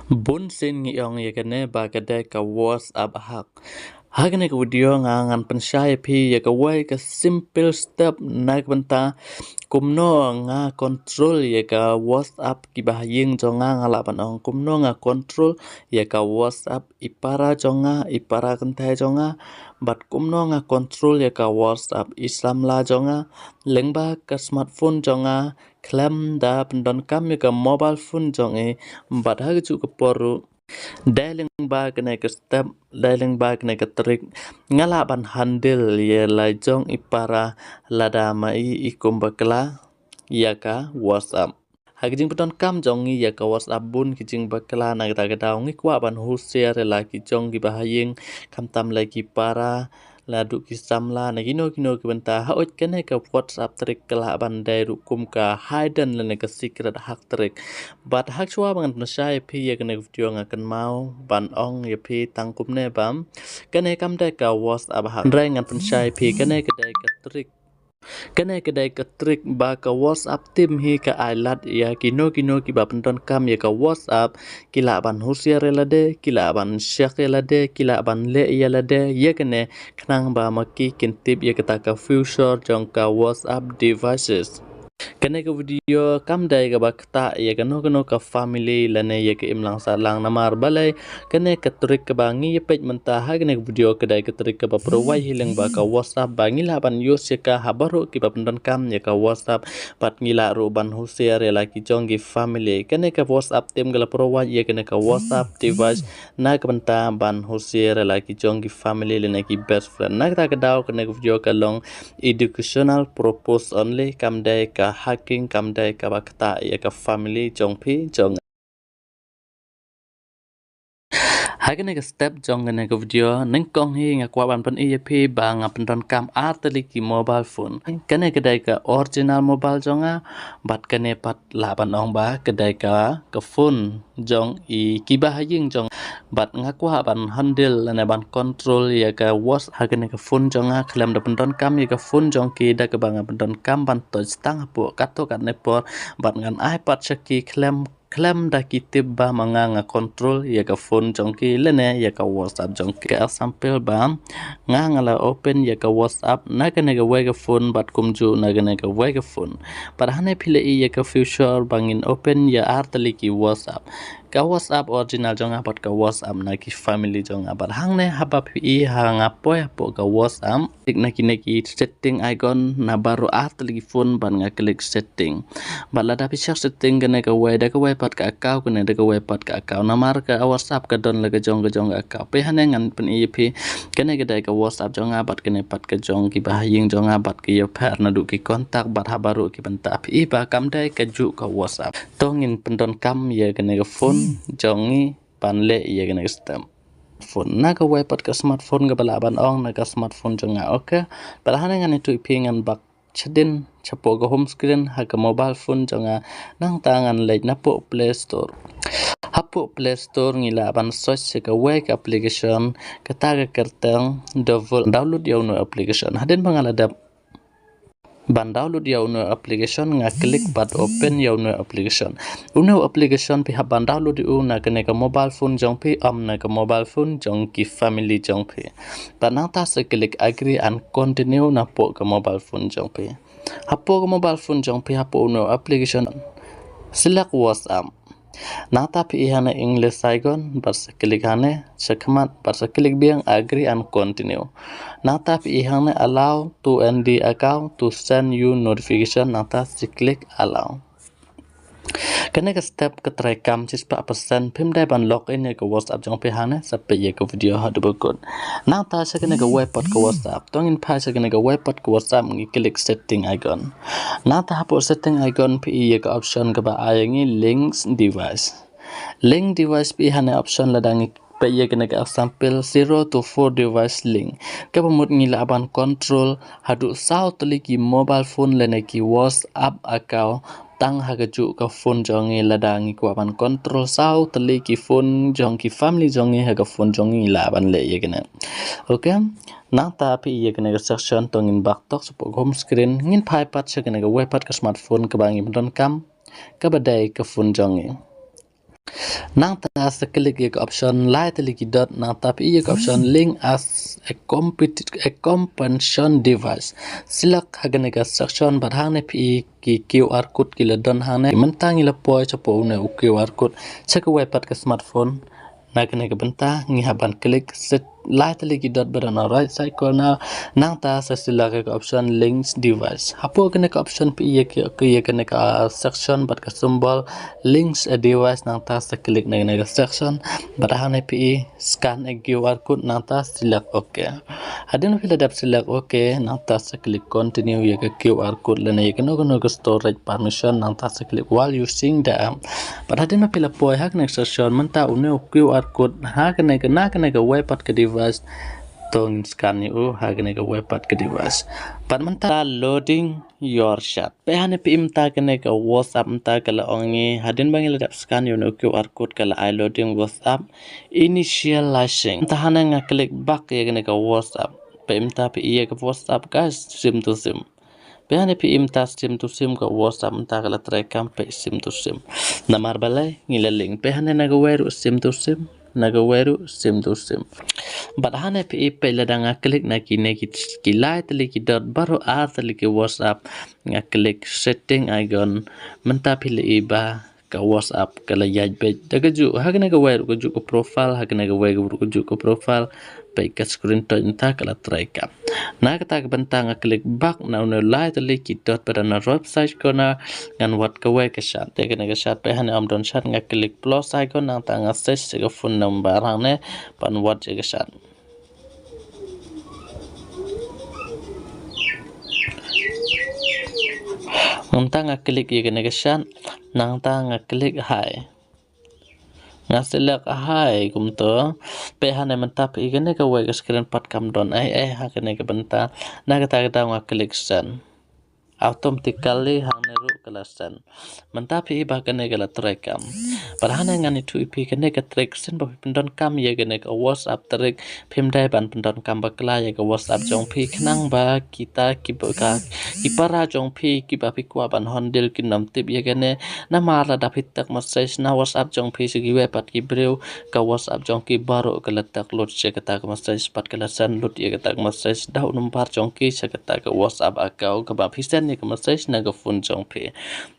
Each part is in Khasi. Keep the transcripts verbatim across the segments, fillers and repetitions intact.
Bun sien ngi ong ïa kane ba ka dei ka WhatsApp hack. Ha kane ka video nga ngan pynshai ïa phi ïa kawei ka simple step na ka bynta kumno nga control ïa ka WhatsApp kiba ha ïing jong nga, nga lah ban ong kumno nga control ïa ka WhatsApp i para jong nga, i para kynthei jong nga, bad kumno nga control ïa ka WhatsApp i samla jong nga lyngba ka smartphone jong nga, khlem da pyndonkam ïa ka mobile phone jong i. Bad ha kajuh ka por ruh, dei lyngba kane ka step, dei lyngba kane ka trick, nga lah ban handle ïa la jong i para lada ma i i kum bakla ïa ka WhatsApp. Ha ka jingpyndonkam jong ngi ïa ka WhatsApp, bun ki jingbakla na kata ka daw. Ngi kwah ban husiar ïa la ki jong kiba ha ïing, khamtam la ki para, la duh ki samla, na kino kino ki bynta. Hooid, kane ka WhatsApp trick ka lah ban dei ruh kum ka hidden lane ka secret hack trick. Bad hashwa ba ngan pynshai ïa phi ïa kane ka video, nga kynmaw ban ong ïa phi tang kumne ba kane kam dei ka WhatsApp hack. Hynrei ngan pynshai ïa phi, kane ka dei ka trick. Kane ka dei ka trick ba ka WhatsApp team hi ka ai lad ïa kino kino kiba pyndonkam ïa ka WhatsApp, ki lah ban husiar ïa lade, ki lah ban check ïa lade, ki lah ban leh ïa lade ïa kane, khnang ba ma ki kin tip ïa kata ka future jong ka WhatsApp devices. Kane ka video kam dei kaba ktah ïa kano kano ka family lane ïa ka imlang sahlang, namar balei, kane ka trick kaba ngi ïa peit mynta ha kane ka video ka dei ka trick kaba provide hi lyngba ka WhatsApp ba ngi lah ban use ïa ka ha baroh kiba pyndonkam ïa ka WhatsApp, bad ngi lah ruh ban husiar ïa la ki jong ki family. Kane ka WhatsApp team ka la provide ïa kane ka WhatsApp device na ka bynta ban husiar ïa la ki jong ki family lane ki best friend. Na kata ka daw kane ka video ka long educational purpose only, kam dei ka hacking, kam dei kaba ktah ïa ka family jong phi jong nga. Ha kane ka step jong kane ka video, nyngkong hi nga kwah ban pyni ïa phi ba nga pyndonkam ar tylli ki mobile phone. Kane ka dei ka original mobile jong nga, bad kane pat lah ban ong ba ka dei ka, ka phone jong i kiba ha ïing jong. Bad nga kwah ban handle lane ban control ïa ka WhatsApp ha kane ka phone jong nga, khlem da pyndonkam ïa ka phone jong ki, da kaba nga pyndonkam ban touch tang hapoh katto katne por, bad ngan ai pat sha ki khlem, khlem da ki tip ba ma nga nga control ïa ka phone jong ki lane ïa ka WhatsApp jong ki. Ka example ba nga, nga la open ïa ka WhatsApp na kane kawei ka phone bad kumjuh na kane kawei ka phone. Bad hangne phi la i ïa ka feature ba ngin open ïa ar tylli ki WhatsApp. Ka WhatsApp original jong nga bad ka WhatsApp na ki family jong nga. Bad hangne haba phi i ha nga poi hapoh ka WhatsApp, click na kine ki setting icon na baroh ar tylli ki phone bad nga click setting. Bad lada phi check setting, kane kawei da kawei pat ka account, kane da kawei pat ka account. Namar ka WhatsApp ka don la ka jong ka jong ka account. Phi hangne ngan pyni ïa phi, kane ka dei ka WhatsApp jong nga bad kane pat ka jong kiba ha ïing jong nga bad ki ïapher naduh ki contact bad ha baroh ki bynta. Phi i ba kam dei kajuh ka WhatsApp. To ngin pyndonkam ïa kane ka phone jong ngi ban leh ïa kane ka step. Phone na kawei pat ka smartphone kaba lah ban ong na ka smartphone jong nga. Okay. Bad hangne ngan ïathuh ïa phi, ngan back shadien shapoh ka home screen ha ka mobile phone jong nga, nangta ngan leit napoh Play Store. Hapoh Play Store ngi lah ban search ïa kawei ka application, kata ka kyrteng Devil. Download ïa une u application. Hadien ba nga la dep ban download ïa une u application, nga click bad open ïa une u application. Une u application phi hap ban download ïa u na kane ka mobile phone jong phi, ym na ka mobile phone jong ki family jong phi. Bad nangta sa click agree and continue napoh ka mobile phone jong phi. Hapoh ka mobile phone jong phi, hapoh une u application, select WhatsApp. Nangta phi i hangne English icon, bad sa click hangne, shakhmat, bad sa click biang agree and continue. Nangta phi i hangne allow two N D account to send you notification, nangta sa click allow. Kane ka step ka trai kam shispah percent, phim dei ban log in ïa ka WhatsApp jong phi hangne, sa peit ïa ka video haduh ba kut. Nangta sha kane kawei pat ka WhatsApp. To ngin phai sha kane kawei pat ka WhatsApp, ngi click setting icon. Nangta hapoh setting icon phi i ïa ka option kaba ai ïa ngi links device. Link device phi i hangne option lada ngi peit ïa kane ka example zero to four device link. Kaba mut ngi lah ban control haduh saw tylli ki mobile phone lane ki WhatsApp account tang ha kajuh ka phone jong ngi. Lada ngi kwah ban control saw tylli ki phone jong ki family jong ngi ha ka phone jong ngi, ngi lah ban leh ïa kane. Okay. Nangta phi i ïa kane ka section, to ngin back tok shapoh home screen, ngin phai pat sha kane kawei pat ka smartphone kaba ngi pyndonkam, kaba dei ka phone jong ngi. Nangta sa click ïa ka option lai tylli ki dot, nangta phi ïa ka option link as a compet-, a companion device. Select ha kane ka section bad hangne phi ki QR code ki la don hangne. Mynta ngi la poi shapoh une u QR code sha kawei pat ka smartphone. Na kane ka bynta ngi hap ban click set lai tylli ki dot ba don ha right side corner, nangta sa select ïa ka option links device. Hapoh kane ka option phi ïa ki, ki ïa kane ka section bad ka symbol links a device, nangta sa click na kane ka section bad hangne phi scan a QR code, nangta select OK. Hadien phi la dep select OK, nangta sa click continue ïa ka QR code lane ïa kano kano ka storage permission, nangta sa click while using the app. Bad hadien phi la poi ha kane ka section, mynta une u QR code ha kane ka, na kane kawei pat ka device to ngin scan ïa u ha kane kawei pat ka device. Bad mynta loading your chat. Peit hangne phi mynta kane ka WhatsApp mynta ka la ong ngi hadien ba ngi la dep scan ïa une u QR code ka la ai loading WhatsApp initializing. Mynta hangne nga click back ïa kane ka WhatsApp. Peit mynta phi ïa ka WhatsApp ka sim to sim. Peit hangne phi mynta sim to sim ka WhatsApp mynta ka la trei kam peit sim to sim. Namar balei ngi la link. Peit hangne na kawei ruh sim to sim. Na kawei ruh sim to sim. Bad hangne phi peit lada nga click na kine ki, ki lai tylli ki dot baroh ar tylli ki WhatsApp. Nga click setting icon mynta phi la i ba ka WhatsApp ka la ïaid beit da kajuh. Ha kane kawei ruh kajuh ka profile, ha kane kawei ruh kajuh ka profile. Peit ka screen touch mynta ka la trei kam. Na kata ka bynta nga click back na une u lai tylli ki dot ba don ha right side corner, ngan wad kawei ka chat. Te kane ka chat peit hangne ym don chat, nga click plus icon nangta nga search ïa ka phone number hangne ban wad ïa ka chat. Mynta nga click ïa kane ka chat, nangta nga click hi. Nga select hi kumto. Peit hangne mynta phi ïa kane kawei ka screen pat kam don ei ei ha kane ka bynta. Na kata ka daw nga click send. Automatically hangne ruh ka la send. Mynta phi i ba kane ka la trei kam. Bad hangne ngan ïathuh ïa phi kane ka trick sien ba phi pyndonkam ïa kane ka WhatsApp trick. Phim dei ban pyndonkam bakla ïa ka WhatsApp jong phi khnang ba kita ki ba ka, ki para jong phi kiba phi kwah ban handle kin ym tip ïa kane. Namar lada phi text message na WhatsApp jong phi sha kiwei pat ki briew, ka WhatsApp jong ki baroh ka la text lut sha kata ka message bad ka la send lut ïa kata ka message da u number jong ki sha kata ka WhatsApp account kaba phi send ïa ka message na ka phone jong phi.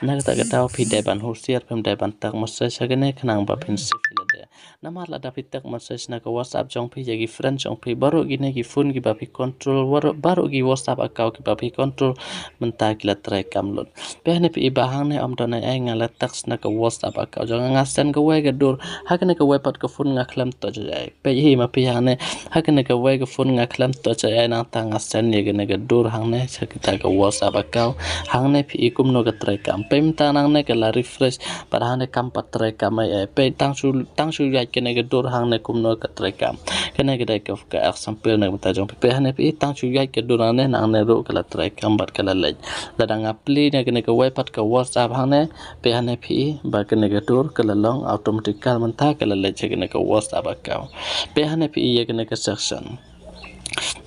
Na kata ka daw phi dei ban husiar, phim dei ban text message ha kane khnang ba phin save ïa lade. Namar lada phi text message na ka WhatsApp jong phi ïa ki friend jong phi, baroh kine ki phone kiba phi control, baroh, baroh ki WhatsApp account kiba phi control, mynta ki la trei kam lut. Peit hangne phi i ba hangne ym don ei ei, nga la text na ka WhatsApp account jong nga, nga send kawei ka dur ha kane kawei pat ka phone, nga khlem touch ei ei. Peit hi ma phi hangne ha kane kawei ka phone nga khlem touch ei ei, nangta nga send ïa kane ka dur hangne sha kita ka WhatsApp account. Hangne phi i kumno ka trei kam. Peit mynta nangne ka la refresh bad hangne kam pat trei kam ei ei. Peit tang shu, tang shu ïaid kane ka dur hangne kumno ka trei kam. Kane ka dei ka, ka example na ka bynta jong phi. Peit hangne phi i tang shu ïaid ka dur hangne, nangne ruh ka la trei kam bad ka la leit. Lada nga plie na kane kawei pat ka WhatsApp hangne, peit hangne phi i ba kane ka dur ka la long automatical mynta ka la leit sha kane ka WhatsApp account. Peit hangne phi i ïa kane ka section.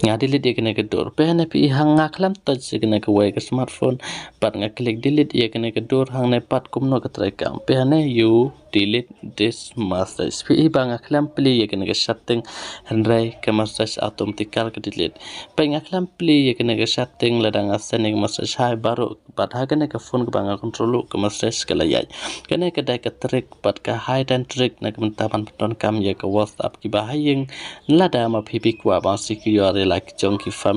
Nga delete ïa kane ka dur. Peit hangne phi i, ha nga khlem touch ïa kane kawei ka smartphone. Bad nga click delete ïa kane ka dur, hangne pat kumno ka trei kam. Peit hangne you delete this message. Phi i ba nga khlem plie ïa kane ka setting, hynrei ka message automatical ka delete. Peit nga khlem plie ïa kane ka setting, lada nga send ïa ka message hi baroh, bad ha kane ka phone kaba nga control ruh ka message ka la ïaid. Kane ka dei ka trick bad ka hidden trick na ka bynta ban pyndonkam ïa ka WhatsApp kiba ha ïing, lada ma phi phi kwah ban secure ïa la ki jong ki family.